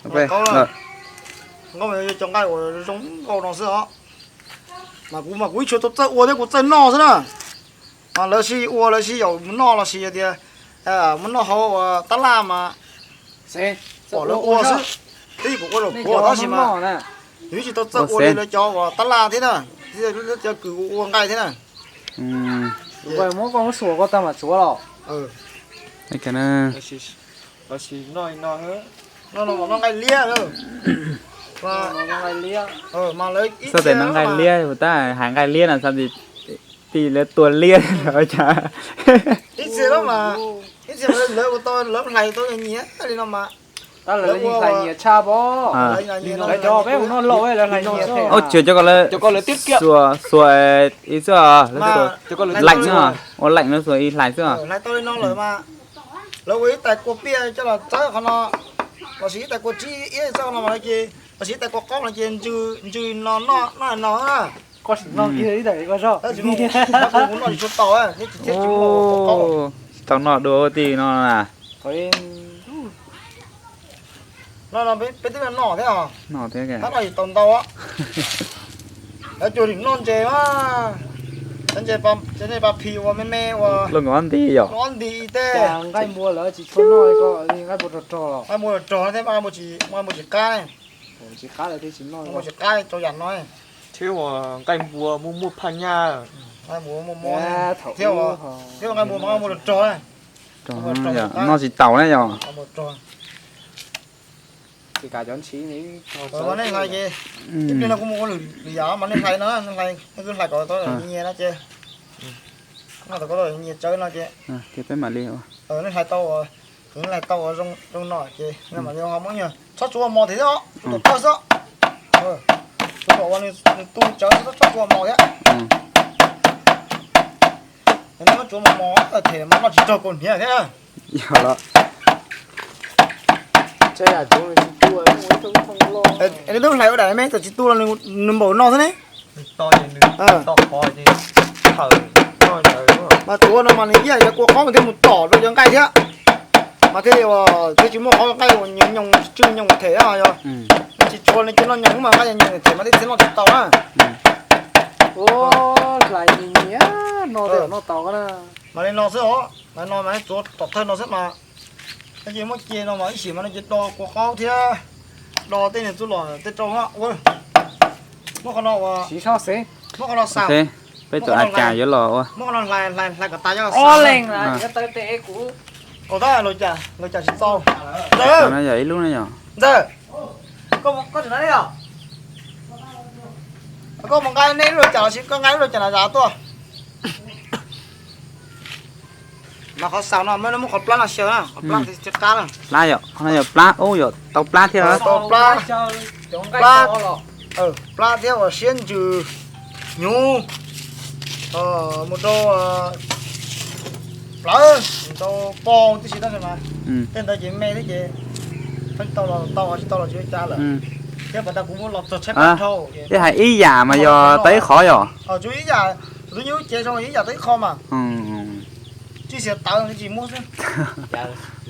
Qau, qau mas yog cov nqaij uas zoo nkauj no xwb os. Mas kuv mas kuv ib txhia tau txawj ua thiab kuv txawj noj xwb na. Mas lawv sib ua lawv sib yaum mus noj los sis tias mus noj hauv tab laj mas pom lawv ua xwb. Twb kuv ua zaum puav tab sis mas yus tsis tau txawj ua li lawv cov uas tab laj thiab na, lawv cov kws ua nqaij thiab na. Muab koj muab xuas koj tag mam tsuav los. Noj nqaij liab. Txoj tes no nqaij liab, tab hais nqaij liab no xav tias lawv tua liab los cas. Ib txhia lawv ua tau lawv hlais tau nyias li no mas. Tab lawv hlais nyias tshaj pob. Lawv cov peb mus noj lauj lawv hlais nyias. Ub, tsis cov ko lawv xuas xuas ib xwb, lawv xuas laim no, ua laim no xuas ib hlais xwb. Hlais tau li no lawm mas lawv ua ib tais kua piaj coj los txawb qhov no, los sis ib tais kua tsib iab txawb qhov no mas ces, los sis ib tais kua qaub no ces ntsws ntsws no noj no na. Koj sim noj kiag ib daim koj zoj. Kuv noj tsis tshua tau, thiab tsis muaj kua qaub. Tsis tau noj dua ua tij no na. No no peb twb noj thiab os. Noj thiab, tab no tsis tau ntau. Lawv cuag nim noj ntses mas, cov ntses pa phis uas me me uas luaj nkaus ob nti yom, ob nti tej. Nqaij npua lawv tsis tshua noj ko li, nqaij npua rog rog los. Nqaij npua rog rog thiab, nqaij npua tsis qab, tsis qab lawv thiaj tsis noj, tsis qab rau yam no. Thiab uas nqaij npua muaj muaj phaj nyaj, nqaij npua muaj muaj thiab, thiab nqaij npua mas nqaij npua rog rog, noj tsis taus na yom. Tsis kav cov ntshiv. Nej hlais ces, ib pliag no kuv mus ua lwm yam mas nej hlais no, nej hlais, nej hlais kom tau nyias no ces, kom tau nyias tsawv no ces, peb mam li, nej hlais tau, nej hlais tau zoo no ces mam li ho muab nyuag, txhob tsuav mos thiab, tsuav kom tawg xwb. Tsuav kom ua nws tu tsawv xwb, txhob tsuav mos thiab. Nws muab tsuav mos mos them mas noj tsis raug kaus hniav thiab. Yog los. Nws twb hlais ua daim me txawm tsis tu los nws npaum no xwb ne. Mas tsuav no mas nws ib yam yog kua qaub mas thiaj mus tom rau cov nqaij thiab. Mas thiaj li uas twb tsis muaj qhov nqaij uas nyoos nyoos tswj nyoos them yog. Tsis tsuav nws cia noj nyoos mas nqaij nyoos nyoos them mas thiaj txiav noj tsis tau na. Hlais nyias nyias, noj tau noj tau na. Mas li no xwb os, mas no mas tsuav tom thawj no xwb mas. Ces muab cia no mas ib sim mas no ces do kua qaub thiab do tej niag txuj lom tej rau na. Muab qhov no ua, muab qhov no xaus, peb tus a cas yuav los ua, muab qhov no hlais hlais kom tas coj los xaus. Ua tab los cas los cas tsis tau. Ntxawg, no yog ib lub no yog. Ntxawg, koj tseem na, koj mus nqa nej lub los cas los sis koj nqa lub los cas na zam tuaj. Mas qhov xaus no muab qhov plab no xyaw na, qhov plab thiaj qab na. Plab yom, qhov no yog plab, ub, yog tau plab thiab. Tau plab, plab, plab thiab uas siab ntsws, hnyuv, mus rau plawv, mus rau pog tib si tab sis mas tej ntawd ces me thiab ces pheej tau los tau, tsis tau los tsis ua cas lawm. Thiab pas tas kuv muab los txog tshaib plab dhau. Ib hais ib yam mas yog tau ib qho yom. Tsuas ib yam, tus twb nyob lub cev zoo ib yam tau ib qho mas. Tsis xiav tawv tsis muab xwb.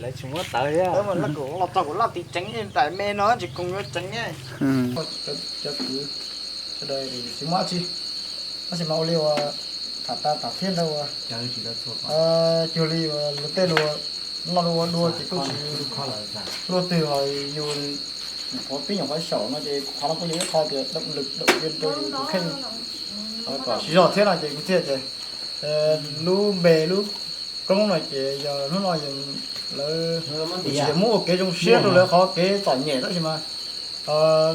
Lawv tsis muab tawv thiab. Los txog kuv laj tiv tseev daim me no tsis koom yuav tseev. Cov kwv sawv daws tsis muab dab tsi, tab sis mas ua li uas tham tas tham thiab ntawd uas cuag li uas luag tej luag noj luag ua dua ces kuj tsis luaj twg ho yus nyuam qhuav pib nyuam qhuav xyaum no ces qhov no kuj yog ib qho tias động lực động viên rau yus tus kheej kom siv zog thiab no ces kuv thiaj tias lub npe lub koob no ces yog hnub no lawv tsis yog muab ua kev zoo siab rau lawv qhov kev txom nyem tab sis mas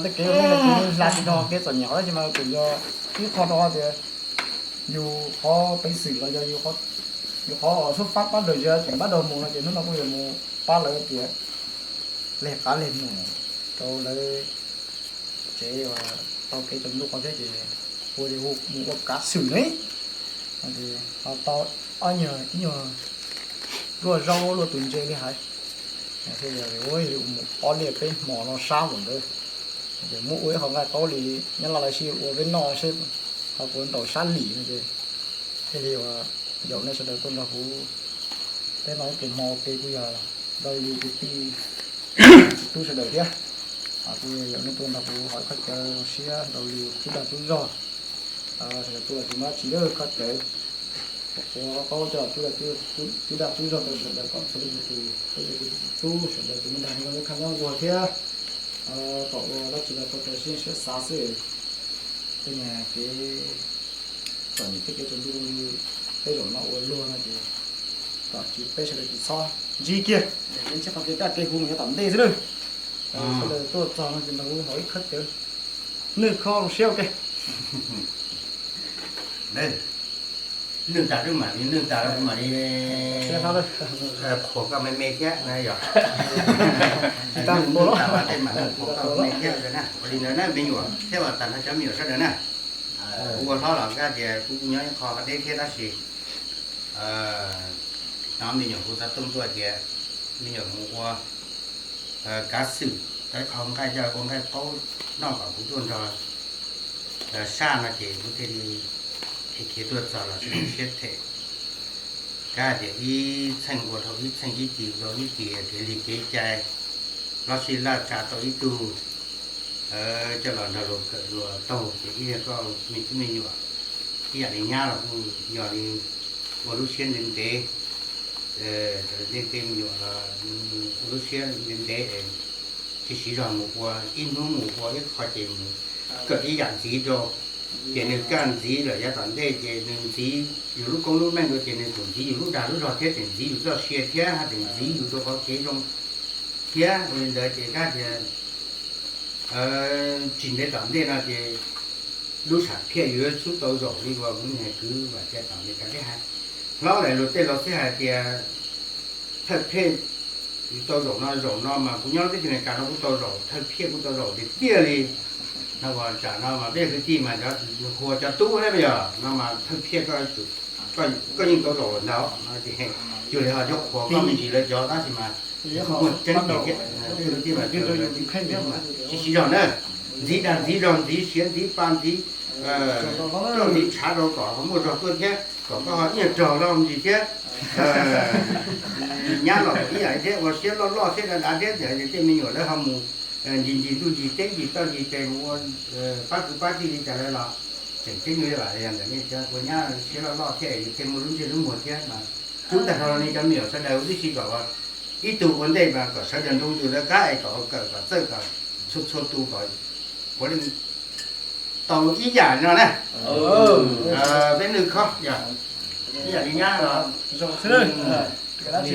tej kev ua neej no ces hla tsis tau kev txom nyem qhov tab sis mas kuj yog ib qho rau tias yus qhov peev xwm los yog yus qhov xub fab pab daws zia tseem pab daws mus no ces hnub no kuj yuav mus pab lawv tias leg qab leg mus rau lawv tsev uas tau kev tsaus ntuj qhov thiab ces ua mus ua kav xwm ne. Ho tau ob nyuag ib nyuag luaj zaub luaj tus ntse li hais. Thiaj li ua mus ob liaj peb hmo no sab mus ntawd, ces muab ua ib qho nqaij qaub li nyob los lawv sib ua peb noj seb ho puas ntaus sab lim no ces thiaj li ua yaum nej sawv daws tuaj nrog kuv peb noj ib pliag hmo ua ke kuj yog nrog yus kwv tij tub sawv daws thiab. Kuv yog nej tuaj nrog kuv hais qhov cawv zoo siab rau lwm tub dag tub zog, sawv daws tuaj tsis muaj dab tsi, lawv qhov cawv, kuv qaub coj tub dag tub zog rau sawv daws kom txhua leej txhua tus, peb cov tub sawv daws tus me dag zoo nyob khaj nyob nquag thiab kom ua dab tsi los tau raws siab xav xwb. Tej niag kev txom nyem thiab kev tsaus ntuj zoo li tej zaum no ua luag no ces kom tsis, peb sawv daws tsis txhob ntsib kiag, ntsib qhov kev kaj kev huv mus yav tom ntej xwb nawb. Sawv daws tuaj txog no ces nrog kuv hais ib qhov cawv, nws kho zoo siab ua ke. Nws tas wb mam li, nws tas wb mam li qhuas koj me me thiab na yom. Nws tas mas tej mam li qhuas koj me me thiab na. Ua li ntawd na me nyuam thiab los tas no cov me nyuam sawv daws na. Kuv ua hlob los kab tias kuv nyob ib qho deb thiab tab sis no me nyuam kuv xav tuaj tuaj tias me nyuam mus ua kav xwm tau ib qho nqaij coj ua nqaij qaub noj kom kuv tuaj nrog saj no ces kuv thiaj li khiav tuaj txog los siab them. Kab tias ib txheej ua dhau ib txheej, ib kis ua dhau ib kis, kev li kev cai loj sij laj tsa tau ib tug coj los nrog luag kawm luag taug ces ib yam koj me tub me nyuam ib yam li nyab los kuj yog li ua lub siab ntev ntev, tej me nyuam los ua lub siab ntev ntev, tsis siv zog mus ua ib hnub mus ua ib qho ces mus kawm ib yam ntxiv rau, ces nws kaj ntxiv lawm yav tom ntej ces nws ntxiv yus lub koob lub meej rau ces nws kuj ntxiv yus lub dag lub zog thiab tseem ntxiv yus txoj sia thiab tseem ntxiv yus rau qhov kev zoo thiab. Ua li ntawd ces kab tias tsis ntev tom ntej no ces lub sam phiaj yuav xub tau zaum li uas kuv niag kwv Vam Cai tom Amelikas teb hais. Hlob lawm luag tej laus xib hais tias thawj phiaj tau zaum no, zaum no mas kuv nyob lub teb chaws Amelikas no kuv tau zaum, thawj phiaj kuv tau zaum tiag tiag li. No uas tsam no mas peb kwv tij mas cov hu ua cov tub thiab yog no mas thawj phiaj koj yeej tau zaum ntag no ces cuag li ho cov qhuas koj me ntsis lawv cov tab sis mas kuj muaj tseeb tiag thiab. Peb kwv tij mas tsis siv zog na, ntxiv dag ntxiv zog ntxiv siav ntxiv pa ntxiv roj ntxiv tshav rau kom ho muaj zog tuaj thiab kom koj ho ib nyuag rog loj ntsis thiab. Nyab los ib yam thiab ua siab loj loj thiab dav dav thiab ntawd tej me nyuam lawv ho mus ncig ncig ntuj ncig teb ncig toj ncig tes mus ua pab kwv pab tij li cas lawv los tseem ceeb li vam li ntawm nej ua nyab siab loj loj thiab yus thiaj muaj lub ntsej lub muag thiab mas. Cub tag nrho nej cov me nyuam sawv daws ua tib si kom ib tug ua ntej mas kom sawv daws nroo ntws lawv qab es kom kawm kom txawj kom txhua txhua tus kom puav leej tau ib yam li no na. Peb nws khob yog ib yam li nyab los zoo xwb. Hlob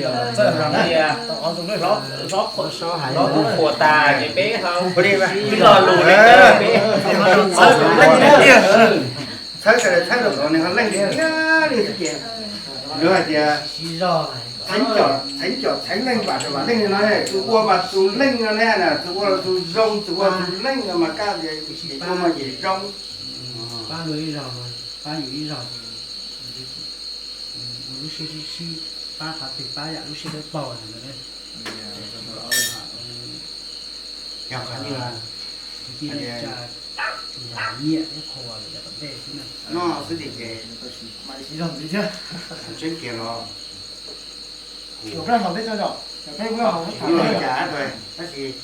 kuj qhuas tas ces peb ho ua li lo lus li cas peb txhawb txhawb rau kom nws ho leej tiag li xwb ces luag hais tias txheeb com txheeb leej vam rau vam leej no, tus ua mas tus leej no ne, tus ua tus zoo, tus ua tus leej no mas kaj ces ua mas ces zoo. Pab luag ib zaug, pab yus ib zaug, ua lub siab sib sib pab qhov twg pab yam lub siab dawb paug ntawd. Yog qhov twg nyiam thiab qhuas lawm yav tom ntej xwb na. No xwb ces tseeb kiag los kuv los cas tab sis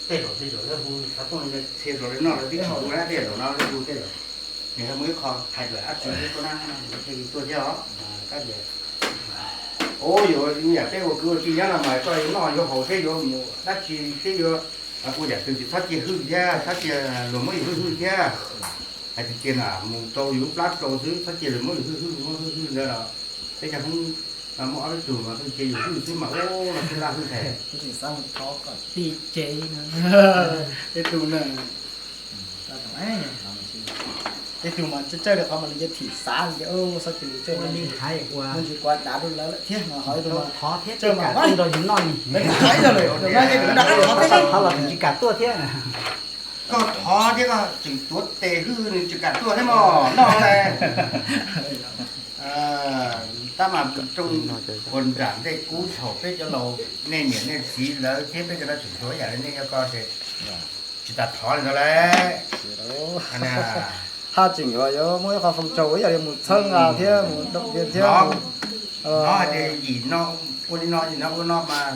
tej zaum tej zaum lawv hu xav tuaj txhia zaum lawv noj lawv twb tsis hu na, tej zaum no lawv hu tej zaum nws ho muaj ib qho hais lawm dab tsi thiab tuaj na, thiaj li tuaj thiab os. Kab tias, o, yuav yam peb ua kwv ua tij nyob no mas koj yuav noj yuav haus thiab yuav mus dab tsi thiab yuav ua yam twg ces txhob cia hwj thiab txhob cia luag muab yus hwj hwj thiab. Hais tiag tiag na mus rau yus lub plab rau xwb, txhob cia luag muab yus hwj hwj, muab hwj hwj ntawd los peb cov Hmoob muaj ob peb tug mas pheej cia yus hwj xwb mas ua los thiaj laj hwj thiab. Tej tus na, tej tus mas txawj txawj li qhov mas nws cia thim xav li ces txhob cia li txawj, ua li hais ua ntsis kuav dav rau lawv lawm thiab no, qhov tus mas thov thiab txawj mas nrog yus noj ni, lawv thov ib zaug lawm, thov los tseem tsis kam tuaj thiab. Koj thov thiab koj tseem tuav tes hwj nws tsis kam tuaj thiab mog, noj na. Tab mas rooj ua nram ntej kub thaum peb cov laus nej niam nej txiv lawv thiab peb cov laus tseem tuav yam li nej yog koj ces tsis tas thov li ntawd lauj. Haj tseem yuav yuav muaj ib qho foom tsaug ib yam li mus txhawb nqa thiab mus động viên thiab. Hnov hais tias yim no ua li no yim no ua no mas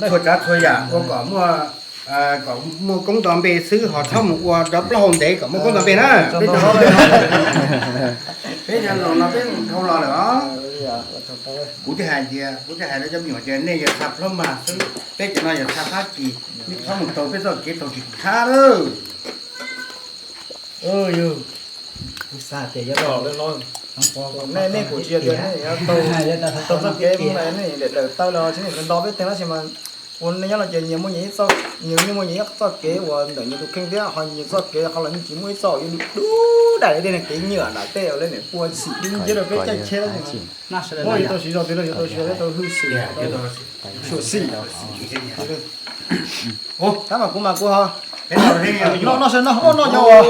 txhua tsav txhua yam ua kom muaj, kom muaj koob nto npe xwb, ho txhob mus ua rov plaub hau ntev kom muaj koob nto npe na. Peb cov laus no peb dhau los lawm os. Kuv thiaj hais tias, kuv thiaj hais rau cov me nyuam tias nej yog txha plaub mag xwb, peb cov no yog txha Fab Kis, nej txhob mus taug peb txoj kev taug tsis tshab lawm. Nej, nej kuj tsis yog tias nej yuav taug txoj kev mus, nej daws taw los tsis, nej nto peb teeg tab sis mas ua nej nyob no ces nyias muaj nyias ib txoj, nyias muaj nyias ib txoj kev uas ntawm nyias tus kheej thiab, ho nyias txoj kev qhov los yeej tsis muaj ib txoj uas yuav dub dub daim li tej neeg kev nyiam ntawd tej uas leej niam pua xim dub nciab rau peb caij tsheb tab sis mas muaj yuav tau siv zog twg los yuav tau siv zog, yuav tau hwj xim, xyuam xim. Tab mas kuv mas kuv ho noj, noj sawv no, noj noj cov uas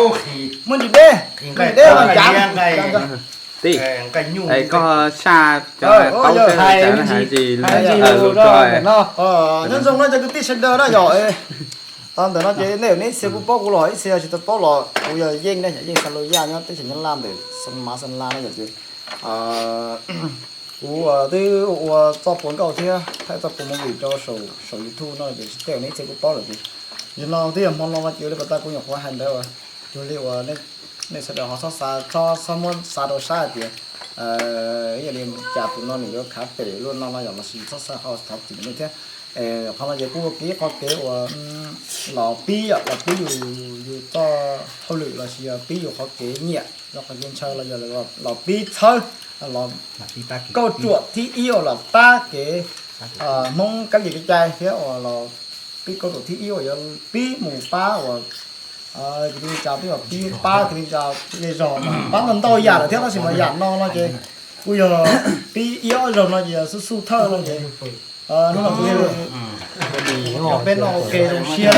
muaj ntsis deb, muaj ntsis deb los ncav. Tij, koj saj cov taub hais tsis lus rau no. Nyob zoo no cov kwv tij sawv daws na yom. Ntawm no ces nej, nej ib txhia kuj paub kuv los ib txhia tsis tau paub los kuv yog Yeej ne, Yeej Xa Lus Yaj nyob teb chaws Nyab Laj ntawm Xeev Mav Xeev Las no yom ces kuv twb ua txoj puas nkauj thiab thaij txoj puas movie rau saum YouTube no ces tej zaum nej ib txhia kuj paub lawm ces yog no twb yog hmo no no ces li pas tas kuv nyuam qhuav hais ntawd uas cuag li uas nej sawv daws ho txhob xav, txhob muab xav rau sab hais tias ib yam li cas tus no nws yuav khav pem luaj no no yom, los sis txhob xav ho thov txim nej thiab. Qhov no ces kuj ua kev qhov kev uas los pib yom, los pib yus, yus txoj hauj lwm los sis yog pib yus qhov kev nyiam los qhov kev ntshaw los yog los pib txhawb, los kauj ruam thib ib uas los pab kev Hmoob kab li kev cai thiab uas los pib kauj ruam thib ib uas yuav pib mus pab uas kwv tij neej tsa, pib pab kwv tij neej tsa zej zog, pab ntau ntau yam lawm thiab tab sis mas yam no no ces kuj yog pib ib ob zaug no ces xub xub thawj no ces hnub no kuv peb noj ua ke zoo siab,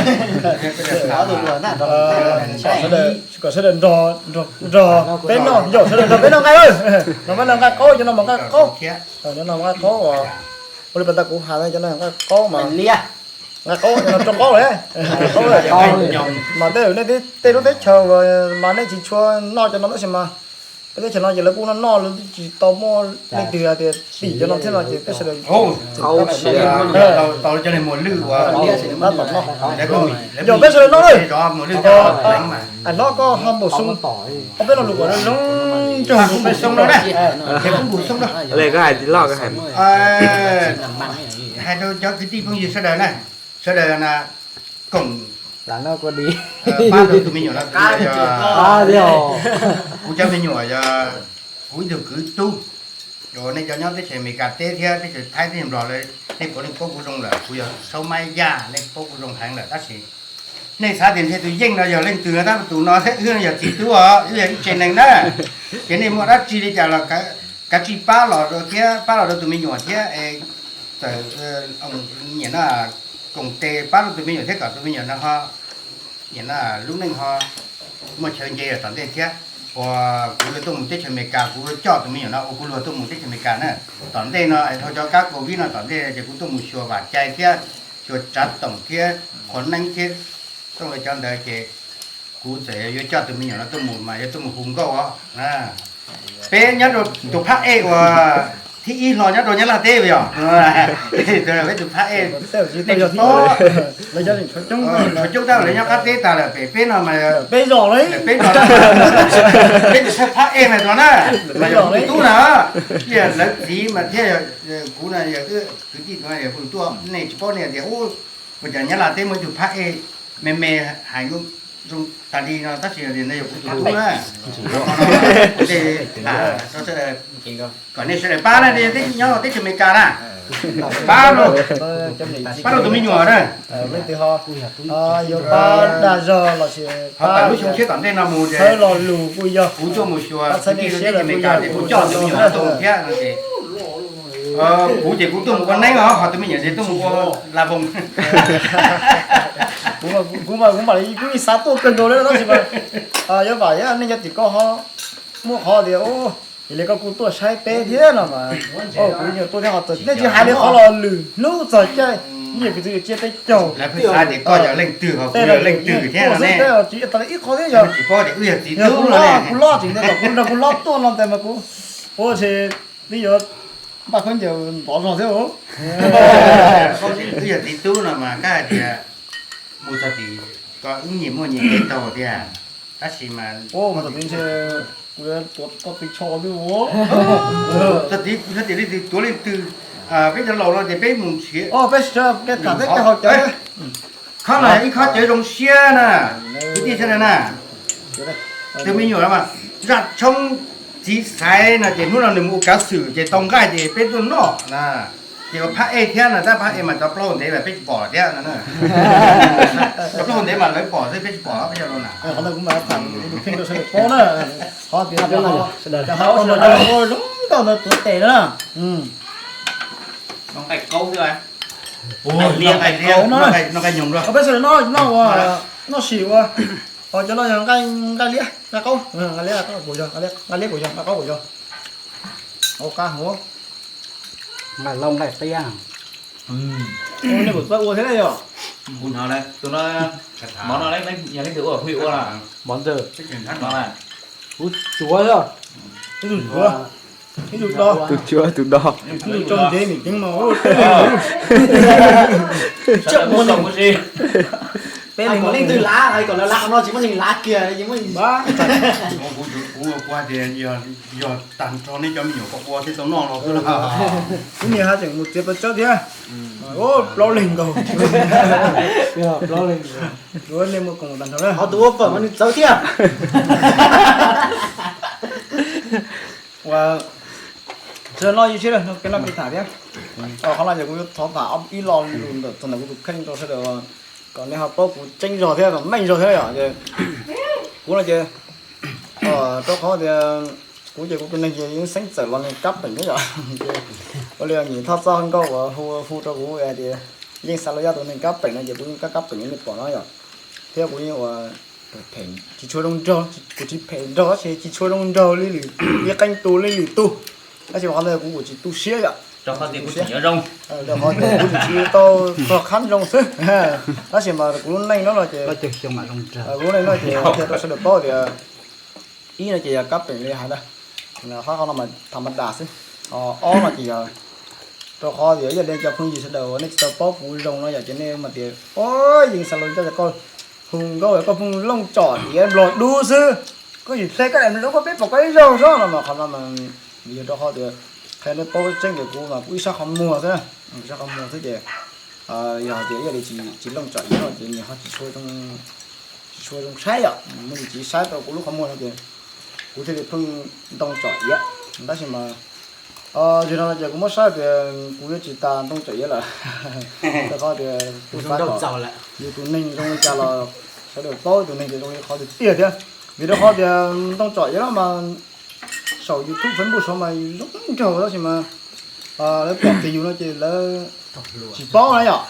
kom sawv daws nrog, nrog peb noj, yaum sawv daws nrog peb noj nqaij, nrog peb noj nqaij qaub, cov no mas nqaij qaub, cov no nqaij qaub uas ua li pas tas kuv hais cov no nqaij qaub mas nqaij qaub, cov no rau qaub lawm, qaub lawm. Mas tej zaum nej tej lub teb chaws mas nej tsis tshua noj cov no tab sis mas peb teb chaws no ces lawv kuj noj noj, lawv twb tsis tau muaj leej twg hais tias tim cov no thiab no ces peb sawv daws tau cov niag muas lwj uas tab tom noj, yaum peb sawv daws noj na. Hlob koj ho npaum xoo, ob peb lo lus kom zoo nraug peb xoo no na, es kuv npaum xoo no. Hais rau cov kwv tij phooj ywg sawv daws na, sawv daws na, koom pab rau tus me nyuam no, kuv cov me nyuam yog kuv ib tug kwv tub, nej cov nyob teb chaws Amelikas teb thiab teb chaws Thaib teb chaws Nplog lawm, nej puav leej paub kuv zoo lawm, kuv yog Saub Mab Yaj, nej paub kuv zoo heev lawm tab sis nej xav tias ntshe tus Yeej no yog leej twg no tab sis tus no thiab wb yog txiv tub os, wb yog ib tsev neeg na. Ces nej muaj dab tsi li cas los kav tsij pab los rau thiab pab los rau tus me nyuam thiab es txawm nyiam no koom tes pab rau tus me nyuam thiab kom tus me nyuam no ho nyiam no lub neej ho muaj chaw nce tom ntej thiab. Uas kuv yuav tuaj mus teb chaws Amelikas, kuv yuav coj tus me nyuam no uas kuv luag tuaj mus teb chaws Amelikas na. Tom ntej no es dhau cov kab Covid no tom ntej ces kuv tuaj mus xyuas vam cai thiab xyuas tsav toom thiab qhuav neeb thiab tooj la cov ntawd ces kuv txawm yuav coj tus me nyuam no tuaj mus mas yuav tuaj mus hu nkauj os. Peb nyob rau tus phab ej uas thib ib hlo nyob rau Nyab Laj teb yog peb tus phab ej. Nej tsis paub, tshuav coob tab lawv nyob qab teb tas lawm, pem peb no mas peb zos, peb tus thawj phab ej mas no na, mas yog kuv tus tub na, lawv txiv mas thiab kuv no yog kwv tij no yog kuv tus tub, nej tsis paub nej tias ua cas Nyab Laj teb muaj ib tug phab ej me me hais zoo tas li no tab sis no yog kuv tus tub na. Kom nej sawv daws pab na, nyob teb chaws Amelikas na, pab, pab rau tus me nyuam na. Leej twg ho yuav pab dag zog los sis ho tawm lub xyoo tshiab tom ntej no mus, txhawb lo lus kuj yog, kuv tuaj mus xyuas kwv tij teb chaws Amelikas ces kuv coj tus me nyuam tuaj mus thiab no ces kuv ces kuv tuaj mus ua neeb os, ho tus me nyuam ces tuaj mus ua la voos. Kuv mas kuv mam li kuj xav tuaj kawg nkaus li tab sis mas yuav vam nej cov tim koj ho muaj qhov tias Yog li koj kuj tuaj saib peb thiab no mas, kuv yeej tuaj thiab ho txawm nej tsis hais li qhov los lwm hnub txog caij, nej kwv tij cia peb caug. Lawv kuj xav tias koj yog leej twg ho kuv yog leej twg thiab no ne. Tsis paub tias wb yog txiv tub no ne. Kuv lob tsis ntev tom kuv nrog kuv lob tuaj no tes mas kuv ua tsis, twb yuav npaj khaub ncaws ntov zog thiab. Wb yog txiv tub no mas kab hais tias mus txog tim ko wb nyias muaj nyias kev tau tiag, tab sis mas kuv yuav tuav koj tw tsho twb ua. Txog tim leej twg tuav leej twg, peb cov laus no ces peb mus nrhiav, peb tham peb cov haus cawv. Khob no ib khob cawv zoo siab na, kwv tij sawv daws na. Tus me nyuam zaj tshoob txiv xaiv no ces hnub no nws mus ua kav xwm ces tau nqaij ces peb tuaj noj na. Ces ua phab ej thiab no, tab phab ej mas cov plaub hau ntev mas peb tsis pom thiab no. Cov plaub hau ntev mas lawv pom xwb, peb tsis pom peb cov no na. Qhov ntawd kuv mam tham tus kheej rau sawv daws paub na. Qhov tias zoo nkauj ntawd tuav tes na. Nqaij kaub xwb. Nqaij liab, nqaij nyoos. Peb sawv daws noj, noj ua, noj sim ua. Ho cov no yog nqaij, nqaij liab, nqaij qaub, nqaij liab, nqaij liab kuj yog, nqaij qaub kuj yog. Au qab huv. Nqaij laub nqaij tiab. Nej kuj txawj ua thiab yog? Kuv hnov tus no, mov no yog leej twg ua, Hu ua na? Mov ntxawg. Kuv tsuav xwb. Ib tug tsuav, ib tug do, ib tug tso ntsev nim ceev mas. Peb leej twg lav hais kom lawv lav qhov no tsis muaj neeg lav kiag ces muaj neeg npab. Kuv, kuv hais tias yog tag nrho nej cov me nyuam kom ua thiaj tau noj los xwb. Kuv niam hais tseem mus txiav pes tsawb thiab. Plaub leeg nkaus. Plaub leeg. Kuv nej muaj koom tag nrho na. Qhov tus ua fawm mas nws txawv thiab. Ua, tsis noj ib siab, kev noj kev tham thiab. Qhov no ces kuv yuav thov tham ib lo lus ntawm txog ntawm kuv tus kheej rau sawv daws kom nej ho paub kuv tseeb zog thiab kom meej zog thiab yom. Ces kuv no ces rau qhov tias kuv ces kuv tus neeg ces yeej xeeb txawm los neeg kab peem thiab yom. Ua li Nyij Thoj Txoj Nkauj uas hu, hu rau kuv hais tias yeej xav los yog tus neeg kab peem no ces kuv yeej kab kab peem li nej pom no yom. Thiab kuv yeej ua tsis tshua zoo nraug, kuv tsis phem nraug tab sis tsis tshua zoo nraug li lwm, li qee tus li lwm tus. Tab sis mas qhov ntawd kuv kuj tsis tu siab yom. Rau qhov tias kuv tseem nyob zoo, rau qhov tias kuv tseem tsis tau txog qhab zoo xwb. Tab sis mas kuv lub neej no no ces kuv lub neej no ces qhia rau sawv daws paub tias ib no ces yog kab peem li hais ntag, qhov no mas tham ma das xwb. Ob no ces yog rau qhov tias yog li cov phooj ywg sawv daws uas nej tsis tau paub kuv zoo no yom ces nej mas tias o yeej xav los coj cov koj hu nkauj koj pheej looj tsom iav nplog dub xwb, koj tsis hle koj daim nplog koj peb pom koj ib zaug xwb no mas qhov no mas yog rau qhov tias qhia nej paub tseeb tias kuv mas kuv ib sab qhov muag xwb na, ib sab qhov muag xwb ces yog tias ib yam li tsis looj tsom iav no ces nws ho tsis tshua zoo, tsis tshua zoo saib yom, muaj tsis saib rau kuv lub qhov muag no ces kuv thiaj li pheej ntoo tsom iav. Tab sis mas yog no ces kuv muab saib tias kuv yuav tsis tas ntoo tsom iav lawm. Rau qhov tias kuv xav kom yus tus neeg zoo li cas los sawv daws paub tus neeg ces zoo li qhov tiag tiag thiab. Vim rau qhov tias ntoo tsom iav no mas saum YouTube, Facebook saud mas yus zoo nraug tab sis mas lawv pom kiag yus no ces lawv tsis paub na yom.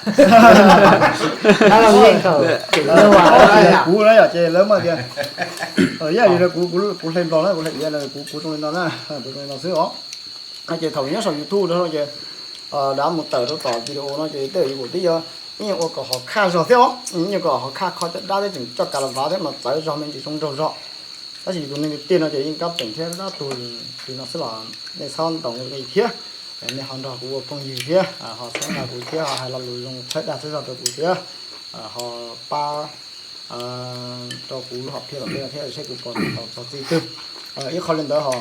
Kuv na yom ces lawv mas tias ib yam li kuv, kuv hle nplog na, kuv hle iav na, kuv, kuv zoo li no na, kuv zoo li no xwb os. No ces thaum nyob saum YouTube no ces dav mus tawm rau tom video no ces tej zaum yus kuj twb yuav ib nyuag ua kom hov khaj zog thiab os, ib nyuag kom hov khaj kho caj dab thiab tseem coj kas las vav thiab mas txawv zog me ntsis zoo nraug zog. Tab sis yus tus neeg tiag tiag no ces yeej kab peem thiab dab tuag li no xwb los nej txhob ntaus nqi thiab. Nej ho nrog kuv ua phooj ywg thiab ho txhawb nqa kuv thiab ho hais lo lus zoo txhawb dag txhawb zog rau kuv thiab ho pab rau kuv lub hom phiaj tom ntej no thiab saib kuv pom tau txog txij twg. Ib qho li ntawd ho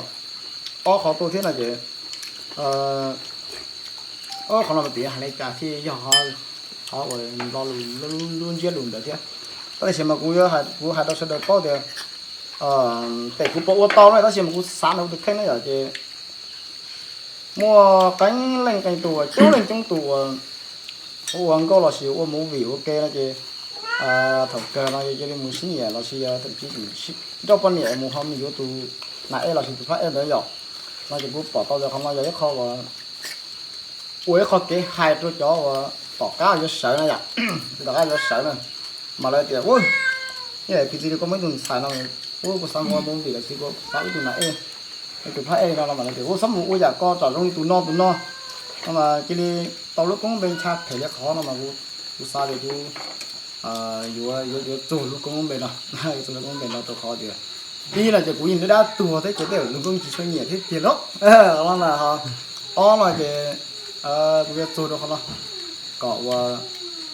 ob qho tuaj thiab no ces ob qho no mas tias hais li cas thiaj yog qhov uas lo lus lub ntsiab lus ntawd thiab. Tab sis mas kuv, kuv hais rau sawv daws paub tias pem kuv puas ua tau na tab sis mas kuv xav ntawm kuv tus kheej na yom ces muaj qee leej qee tus, coob leej coob tus uas ua nkauj los sis ua movie ua ke no ces thaum kawg no ces cia li mus sib nyiam los sis thậm chí nrauj poj niam mus ho mus yuav tus nas ej los sis tus phab ej ntawd yom. No ces kuv pom tau tias qhov no yog ib qho uas ua ib qho kev hais rau cov uas tom qab yuav sawv na yom, tom qab yuav sawv na, mas lawv tias ua, ib yam li koj muaj ib tug ntxhais no, ua kuv xav mus ua movie los sis kuv xav ua ib tug nas ej, Tus phab ej no no mas tias, Ua, txhob mus ua yam ko, tsam zoo li tus no tus no. No mas cia li tau lub koob npe ncha phem li qhov no mas kuv xav tias kuv yuav, yuav, yuav txuag lub koob npe no, yuav txuag lub koob npe no rau qhov tias ib no ces kuv yeej dab dab tuag thiab ces tej zaum luag kuj tsis tshua nyiam thiab tiag lauj. Ob no ces kuv yuav txuag rau qhov no kom ua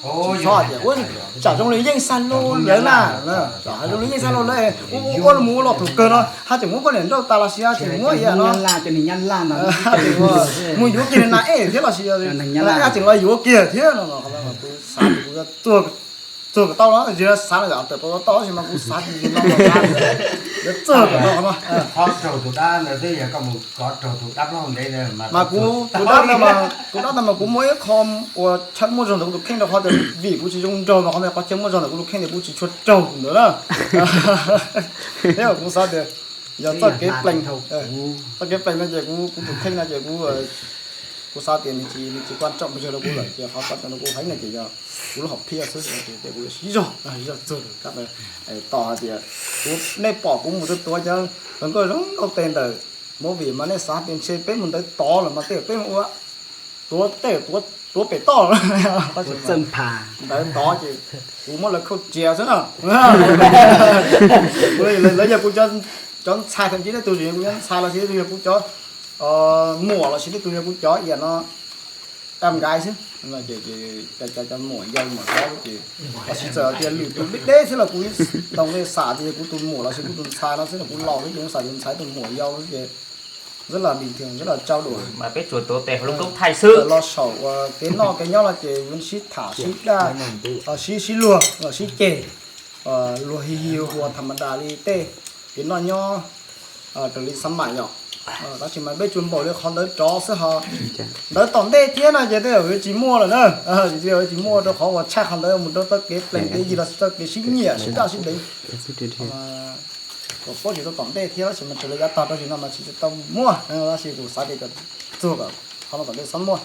tsis txhob tias ua tsam zoo li yeej xav luag lawv na, tsam zoo li yeej xav luag lawv, ua ua mus ua los thaum kawg no haj tseem muab koj niam nrauj tas los sis haj tseem muab ib yam no mus yuav kiag na ej thiab los sis haj tseem los yuav kiag thiab no, kuv xav kuv yuav txuag kom tau no, tsis xav lawm tawm pas tau sis mas kuv xav tias no yuav txuag kom tau no. Mas kuv, kuv dab ntawd mas, kuv dab ntawd mas kuv muaj ib qho uas chaw muaj zog ntawm kuv tus kheej rau qhov tias vim kuv tsis zoo nraug no qhov ntawd, qhov chaw muaj zog ntawm kuv tus kheej tias kuv tsis tshua raug tus ntawd na. Thiab kuv xav tias yog txoj kev plees, txoj kev plees no ces kuv, kuv tus kheej no ces kuv, kuv xav tias nws tsis, nws tsis quan trọng pes tsawg rau kuv lawm, ces qhov quan trọng rau kuv heev no ces yog kuv lub hom phiaj xwb, ces kuv yuav siv zog, siv zog txog kab tos hais tias kuv, nej pom kuv mus tuav tuav cov hluas nkauj zoo nkauj tes ntawm movie mas nej xav tias ntshe peb mus ntawd tod los mas tej zaum peb mus ua tuav tej, tuav pem toj, ntawd tod ces kuv muab lawv khauj tsiav xwb na. Lawv yog kuv cov ntxhais, thậm chí nej tus yog kuv cov ntxhais los sis nej tus yog kuv cov muam los sis nej tus yog kuv cov iam no, tam nkaib xwb. Cov muam yau muam hlob ces los sis txawm tias lwm tus deb deb xwb los kuv tau nqe xam tias yog kuv tus muam los sis kuv tus ntxhais no xwb, kuv laus xwb ces kuv xam tus ntxhais tus muam yau xwb ces rất là bình thường, rất là trao đổi. Mas peb tsuas tuav tes hauv lub koob thaij xwb. Los saum kev noj kev nyob no ces sib tham sib daj, sib, sib luag, sib ceg, luag hi hi hua tham ma das li tej kev noj nyob raws li xab maim yom. Tab sis mas peb tsuas npaum li qhov ntawd rov xwb ho. Ntawd tom ntej thiab no ces tej zaum yuav tsis muaj lawm na. Tsis, yuav tsis muaj rau qhov uas tshaj qhov ntawd mus rau txoj kev plees kev yig los sis txoj kev sib nyiam sib daj sib deev. Kom paub tsis tau tom ntej thiab tab sis mas raws li yav tag rau tsis no mas tsis tau muaj, tab sis kuv xav tias kom txuag kom qhov no tom ntej txhob muaj.